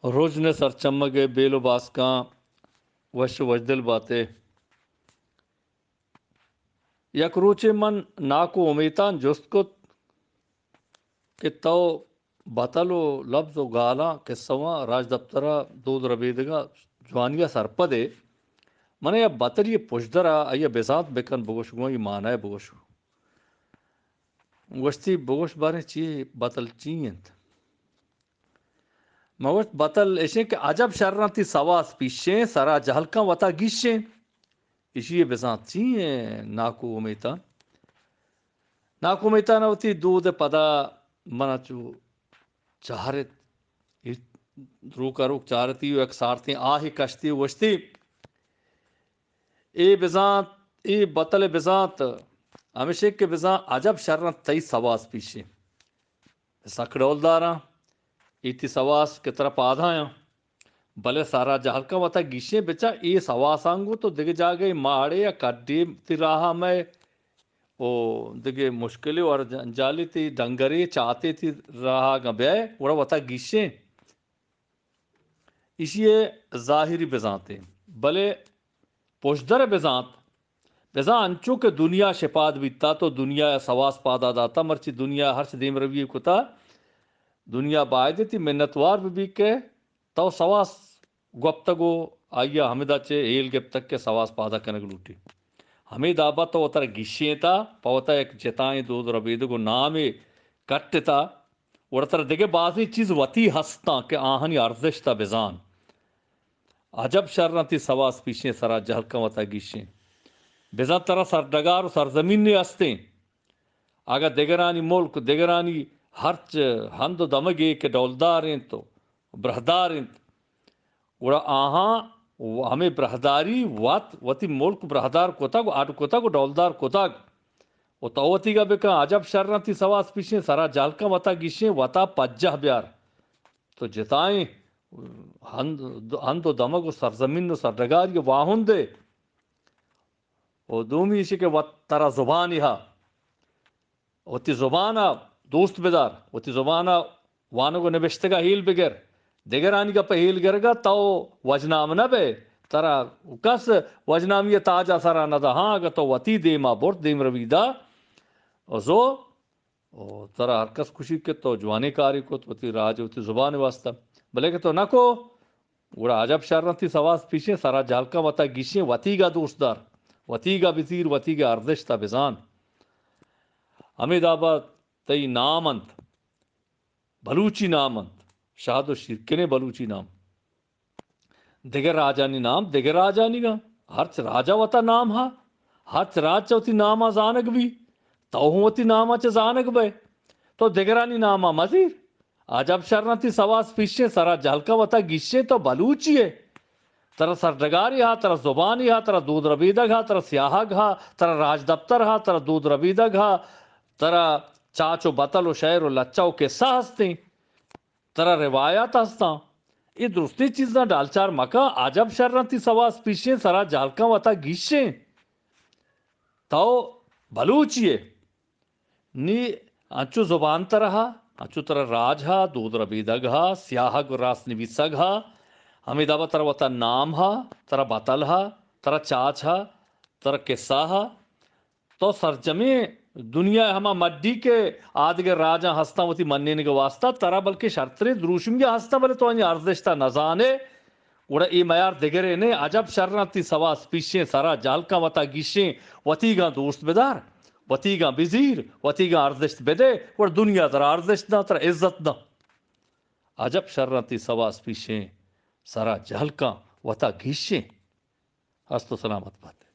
رژن ءِ سرچمگ ءِ بیل ءُ باسکاں وش ءُ وشدل بات ئے۔ یک روچے من ناکو امیتان جست کت کہ تو بتل ءُ لبز ءُ گالاں، کسہواں، راجدپتر ءَ، دود ربیدگ ءَ، جوانی ءَ سرپد ئے۔ من ءَ یک بتلے ءِ پژدر ءَ آئی ءَ بزانت بکن، بگوش گوں آئی ءِ مانا ءَ بگوش۔ گوشتی، بگوش باریں چی بتل چی اِنت؟ من گوشت، بتل اِش اِنت کہ عجب شر اَنت تئی سواس پیشیں، سرا جہلکاں وتا گیشیں۔ ایشی ءَ بزانت چی ایں ناکو امیتان؟ ناکو امیتان ءَ وتی دود ءِ پدا من ءَ چو چارت، اے روک ءَ روک چارتی ءُ یک سارتیں آہے کشتی ءُ گوشتی، اے بزانت، اے بتل ءِ بزانت، ہمیش اِنت کہ بزاں عجب شر اَنت تئی سواس پیشیں۔ سک ڈولداراں، اے تئی سواس کہ ترا پادایاں، بلے سارا جہلکاں وتا گیشیں، بچا اے سواساں گوں تو دگہ جاگہے ماڑے یا کڈے تئی راہ ءَ مئے، او دگہ مشکلے ءُ ہر جنجالے تئی ڈنگرے چاتے تئی راہ ءَ اگاں بیائے، گڑا وتا گیشیں۔ ایشی ءِ ظاہری بزانت ایں، بلے پژدر ءِ بزانت، بزاں انچو کہ دنیا شپاد بیتا تو دنیا ءَ سواس پادا داتا، مرچی دنیا ءَ ہرچ دیمروی کتا، دنیا باید تئی منتوار بہ بیت کہ تو سواس گوپتگ ءُ آئی ءَ ہمدا چہ ہیل گپتگ کہ سواس پادا کنگ لوٹی۔ ہمے دابا تو وترا گیشینتا، پہ وتا یک جتائیں دود ربیدگ ءُ نامے کٹتا، گڑا ترا دگہ بازیں چیز وتی ہستاں کہ آہانی ارزشت ءَ بزان۔ عجب شر اَنت تئی سواس پیشیں، سرا جہلکاں وتا گیشیں۔ بزاں ترا سرڈگار ءُ سرزمینے ہستیں۔ اگاں دگرانی ملک، دگرانی ہرچ ہند ءُ دمگے کہ ڈولدار اِنت ءُ براہدار اِنت، گڑا آہاں ہمے براہداری وت وتی ملک براہدار کتگ ءُ اڈ کتگ ءُ ڈولدار کتگ۔ ءُ تو وتیگا بکن، عجب شر اَنت تئی سواس پیشیں، سرا جہلکاں وتا گیشیں، وتا پجہ بیار۔ تو جتائیں ہند، ہند ءُ دمگ ءُ سرزمین ءُ سرڈگاری ءِ واہندے۔ ءُ دومی ایشی کہ وت ترا زبانے ہا، وتی زبان ءَ دوست بدار، وتی زبان ءَ وانگ ءُ نبشتگ ءَ ہیل بگر، دگرانی گپ ءَ ہیل گرگ ءَ تو وژنام نہ بئے، ترا کس وژنامی ءِ تاج ءَ سرا نہ دہ۔ ہاں، اگاں تو وتی دیم ءَ برت، دیمروی دات، زو ءُ ترا ہر کس کشی کہ تو جوانیں کارے کت وتی راج ءُ وتی زبان ءِ واستہ، بلے کہ تو نہ کو، گڑا عجب شر اَنت تئی سواس پیشیں، سرا جہلکاں وتا گیشیں، وتیگا دوست دار، وتیگا بزیر، وتیگا ارزشت ءَ بزان۔ ہمے دابا تئی نام اَنت، بلوچی نام اَنت، شاد ءُ شیرکنیں بلوچی نام۔ دگہ راجانی نام دگہ راجانیگاں، ہرچ راج ءَ وتا نام ہا، ہرچ راج چہ وتی نام ءَ زانگ بی، تو ہوں وتی نام ءَ چہ زانگ بئے۔ تو دگرانی نام ءَ مزیر۔ عجب شر اَنت تئی سواس پیشیں، سرا جہلکاں وتا گیشیں، تو بلوچی ئے۔ ترا سرڈگارے ہا، ترا زبانے ہا، ترا دود ربیدگ ہا، ترا سیاہگ ہا، ترا راجدپتر ہا، ترا دود ربیدگ ہا، ترا چاچ ءُ بتل ءُ شئیر ءُ لچہ ءُ کسہ ہستیں، ترا روایت ہستاں۔ اے درستیں چیزاں ڈالچار مکن، عجب شر اَنت تئی سواس پیشیں، سرا جہلکاں وتا گیشیں۔ تو بلوچی ئے۔ نی انچو زبان ترا ہا، انچو ترا راج ہا، دود ربیدگ ہا، سیاہگ ءُ راست نویسگ ہا، ہمے دابا ترا وتا نام ہا، ترا بتل ہا، ترا چاچ ہا، ترا کسہ ہا۔ تو سرجمیں دنیا ءِ ہما مڈی کہ آدگہ راجاں ہستاں وتی منینگ ءِ واستہ، ترا بلکیں شرتریں دروشمی ءَ ہستاں، بلے تو آنی ارزشت ءَ نزان ئے۔ گڑا اے میار دگرے نے، عجب شر اَنت تئی سواس پیشیں، سرا جہلکاں وتا گیشیں، وتیگاں دوست بدار، وتیگاں بزیر، وتیگاں ارزشت بدے، گڑا دنیا ترا ارزشت داں، ترا عزت داں۔ عجب شر اَنت تئی سواس پیشیں، سرا جہلکاں وتا گیشیں۔ ہست ءُ سلامت بات۔